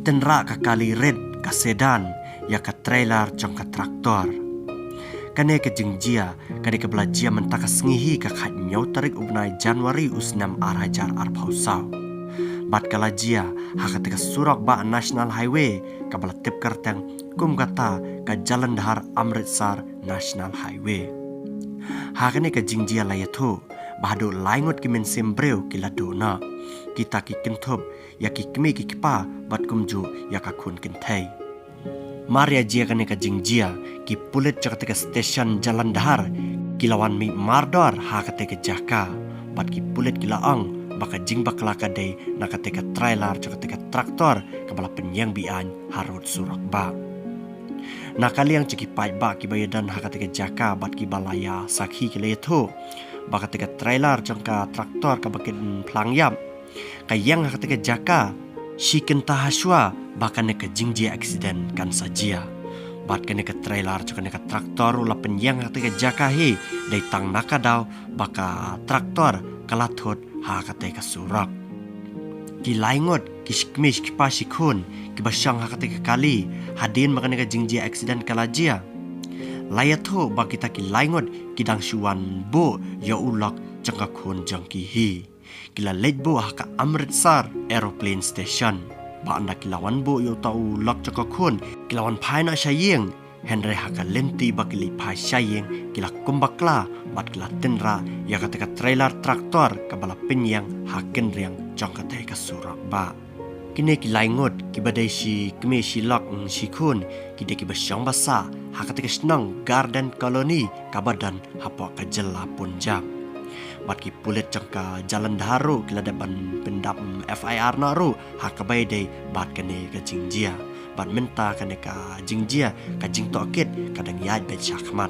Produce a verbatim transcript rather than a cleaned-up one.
tynrah ka kali rit ka sedan ïa ka trailer jong ka traktor. Kane ka jingjia ka dei kaba la jia mynta ka sngi hi ka khathynñiew tarik u bnai January u snem ar hajar arphew saw. Bad ka la jia ha kata ka surok bah National Highway kaba la tip kyrteng kum kata ka Jalandhar Amritsar National Highway. Ha kane ka jingjia la ïathuh ba haduh lai ngut ki mynsiem briew ki la duh noh. Kita ki kynthup ïa ki kmie ki kpa bad kumjuh ïa ka khun kynthei. Mar ïa jia kane ka jingjia, ki pulit jong kata ka station Jalandhar ki la wan mih mardor ha kata ka jaka. Bad ki pulit ki la ong ba ka jingbakla ka dei na kata ka trailer jong kata ka traktor kaba la pynïeng beaiñ harud surok bah. Na ka liang jong ki paidbah kiba ïadon ha kata ka jaka bad kiba la ïa sakhi ki la ïathuh ba kata ka trailer jong ka traktor kaba kin phlang ïap ka ïeng ha kata ka jaka shi kynta hashwa ba kane ka jingjia accident kan sa jia. Bad kane ka trailer jong kane ka traktor u la pynïeng ha kata ka jaka hi dei tang na ka daw ba ka traktor ka la thut ha kata ka surok. Ki lai ngut ki shi kmie shi kpa shi khun kiba shong ha kata ka kali hadien ba kane ka jingjia accident ka la jia, la ïathuh ba kita ki lai ngut ki dang shu wan buh ïa u lok jong ka khun jong ki hi. Ki la leit buh ha ka Amritsar Aeroplane Station. Ba ynda ki la wan buh ïa uta u lok jong ka khun, ki la wan phai noh sha ïing. Hynrei ha ka lynti ba ki leit phai sha ïing, ki la kum bakla bad ki la tynrah ïa kata ka trailer traktor kaba la pynïeng ha kynriang jong kata ka surok bah. Kine ki lai ngut kiba dei shi kmie shi lok shi khun ki dei kiba shong ba sah ha kata ka shnong Garden Colony kaba don hapoh ka jylla Punjab. Bad ki pulit jong ka Jalandhar ruh ki la dep ban pyndap F I R noh ruh ha kaba ïadei bad kane ka jingjia. Bad mynta kane ka jingjia ka jingtohkit ka dang ïaid beit shakhmat.